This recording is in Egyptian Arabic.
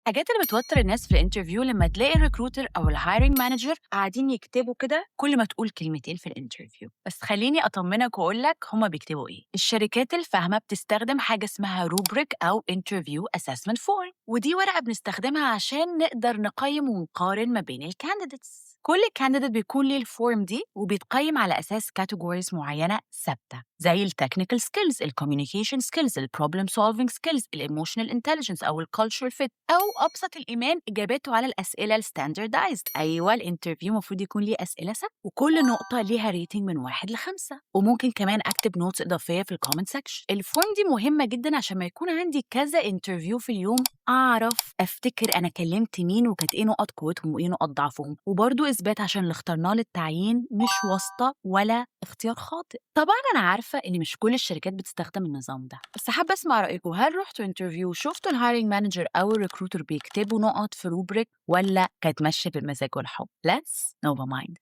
الحاجات اللي بتوتر الناس في ال interview لما تلاقي ال recruiter او ال hiring manager قاعدين يكتبوا كده كل ما تقول كلمتين في ال interview. بس خليني اطمنك واقول لك هما بيكتبوا ايه. الشركات الفاهمه بتستخدم حاجة اسمها rubric او interview assessment form، ودي ورقة بنستخدمها عشان نقدر نقيم ونقارن ما بين ال candidates. كل candidate بيكون ليه ال form دي وبيتقيم على اساس categories معينة ثابتة زي ال technical skills، ال communication skills، ال problem solving skills، ال emotional intelligence او ال culture fit، او ابسط الايمان اجاباته على الاسئلة ال standardized. ايوه، ال interview المفروض يكون ليه اسئلة ثابتة وكل نقطة ليها rating من 1 ل 5، وممكن كمان اكتب notes اضافية في ال comment section. ال form دي مهمة جدا عشان ما يكون عندي كذا interview في اليوم اعرف افتكر انا كلمت مين وكانت ايه نقط قوتهم وايه نقط ضعفهم، وبرده اثبات عشان اللي اخترناه للتعيين مش واسطه ولا اختيار خاطئ. طبعا انا عارفه ان مش كل الشركات بتستخدم النظام ده، بس حابة اسمع رايكم. هل رحتوا interview وشفتوا ال hiring manager او ال recruiter بيكتبوا نقط في rubric ولا كانت ماشية بالمزاج والحب؟ Let's know mind.